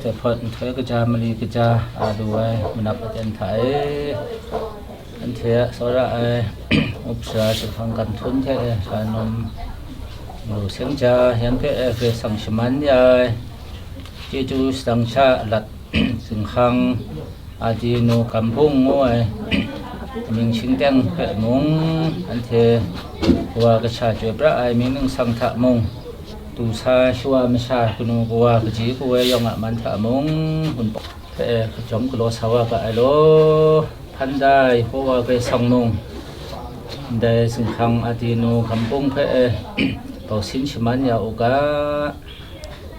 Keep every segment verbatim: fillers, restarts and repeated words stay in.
Hpawt nhtoi kaja mali kaja a lu ai manap aten hta e, anhte a tsawra ai upsara Jinghkang Kamhtun hte e, shanum lu seng ja yan hpe e, Karai Kasang shaman ya ai chyeju shadang sha lat Jinghkang Adinu Gampung ngu ai amying shingteng hpe mung, anhte kawa kasha chyoi pra ai amying ningsang hta mung, du sa shawa masha kanu kawa kaji kawoi yawng a man hta mung, Wunpawng hpe e kajawm galaw sa wa ga ai law, hpan da ai Yehova Karai Kasang mung, ndai Jinghkang Adinu Gampung hpe e bausin shaman ya u ga,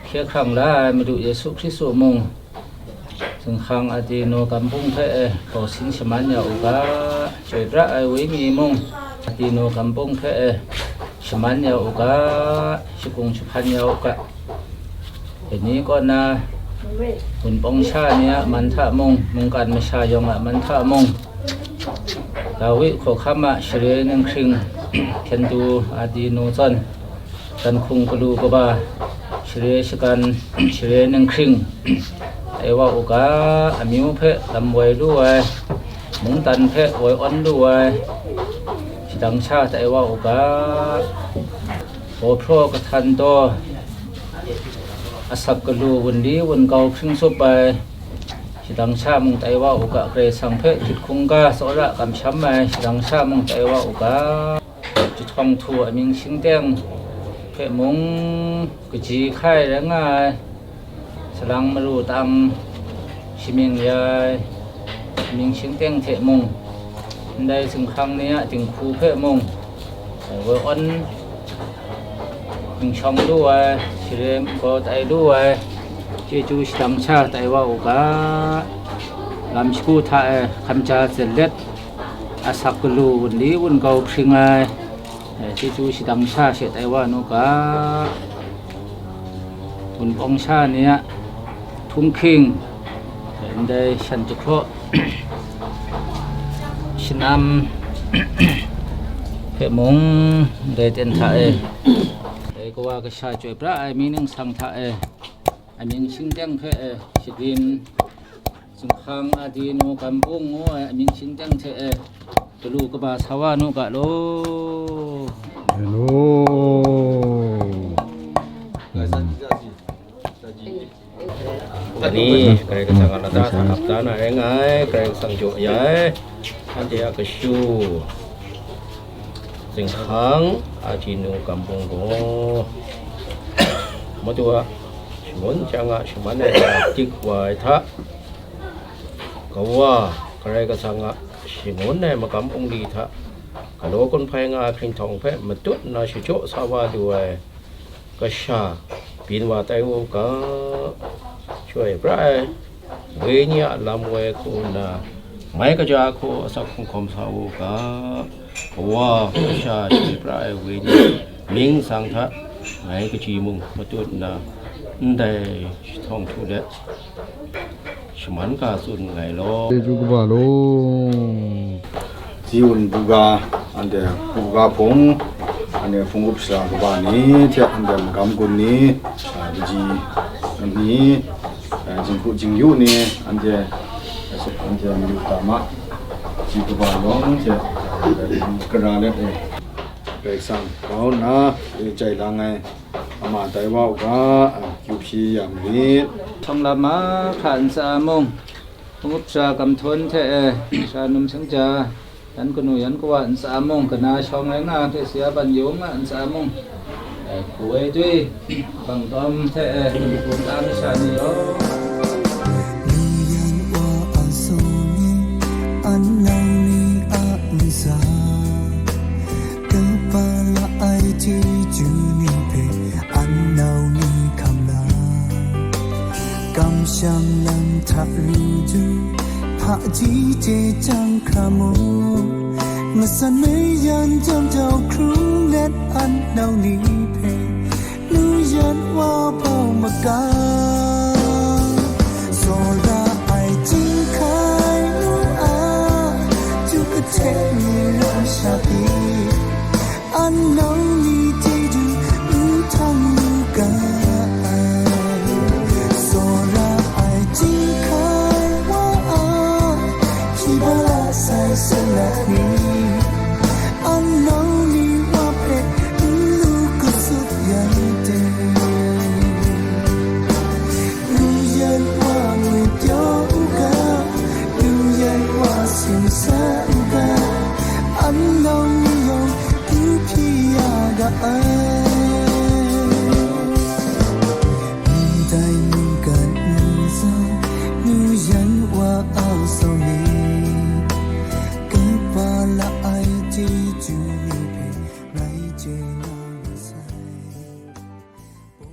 hkye hkrang la ai Madu Yesu Hkristu mung, Jinghkang Adinu Gampung hpe e bausin shaman ya u ga, chyoi pra ai Wenyi mung, Adinu Gampung hpe e shaman ya u ga, shakung jahpan ya u ga. Dai ni kaw na, Wunpawng sha ni a man hta mung, mungkan masha yawng a man hta mung, Dawi hkawhkam a share ninghkring hpyen du Adinu zawn, Tanhkung galu kaba, share shagan, share ninghkring tai wa u ga, amyu hpe lam woi lu ai, mungdan hpe woi awn lu ai, shadang sha tai wa u ga, gawhpraw kahtan daw, asak galu wunli wungau hpring tsup ai, shadang sha mung tai wa u ga, Karai Kasang hpe hkyit hkungga tsawra kamsham ai, shadang sha mung tai wa u ga. Jahtawng htu amying shingteng hpe mung, kaji hkai rai nga ai, salang maru tang shamying ya ai amying shingteng hte mung, ndai Jinghkang ni a dinghku hpe mung, woi awn ningshawng lu ai, share gaw tai lu ai, chyeju shadang sha tai wa u ga, lam shagu hta e hkamja zen let, asak galu wunli wungau hpring ai, eh, chyeju shadang sha she tai wa nu ga, Wunpawng sha ni a htunghking, eh, ndai shan jahkraw shanam hpe mung, ndai ten hta e, dai kawa kasha chyoi pra ai amying ningsang hta e, amying shingteng hpe e, shagrin Jinghkang Adinu Gampung ngu ai amying shingteng hte e, galu kaba sa wa nu ga law. Hello. Dai ni, Karai Kasang a lata sa ap da na rai nga ai, Karai Kasang jaw ya ai, anhte a kashu, Jinghkang Adinu Gampung gaw, Madu a shangun chyang a shaman ai hta dik wa ai hta, Kawa Karai Kasang a shangun ai magam bungli hta galaw gun hpai nga ai hpring htawng hpe matut nna shajaw sa wa lu ai kasha byin wa tai u ga, chyoi pra ai wenyi a lam woi hku nna, mai kaja hku asak hkungkawm sa u ga, Kawa kasha chyoi pra ai wenyi mying ningsang hta ngai kaji mung matut nna, ndai jahtawng htu let shaman ga tsun nngai law. Chyeju kaba law. Ziwun buga, anhte buga hpung, anhte hpung up sara kaba ni hte anhte magam gun ni, a, kaji ni, a, jinghku jingyu ni, anhte, anhte mayu tam a, chyeju kaba law hte, a, kara let e. Karai Kasang, kau nna, e, jai lang ai, ama tai wa u ga, a, kyu hpyi ya marit. Shawng lam mahkra ntsa mung, hpung up sara Kamhtun hte e, sara num seng ja, yan kanu yan kawa ntsa mung, kana shawng rai nga hpe si a ban yawng a ntsa mung, e, hku ai dwi, bang tawm hte e, hkum ta masha ni law. Lu yan wa a sung ni, an nau ni a ntsa, kaba la ai chyeju ni hpe, an nau ni hkam la, kamsham lam hta ru ju, hpaji chye chyang hkra mu, masan mayan jam jau hkrung let an nau ni hpe, lu yan wa bau maga, tsawra ai chyinghkai nu a, ju kahte ni ram sha pyi, an nau ni chyeju n htang lu ga ai, tsawra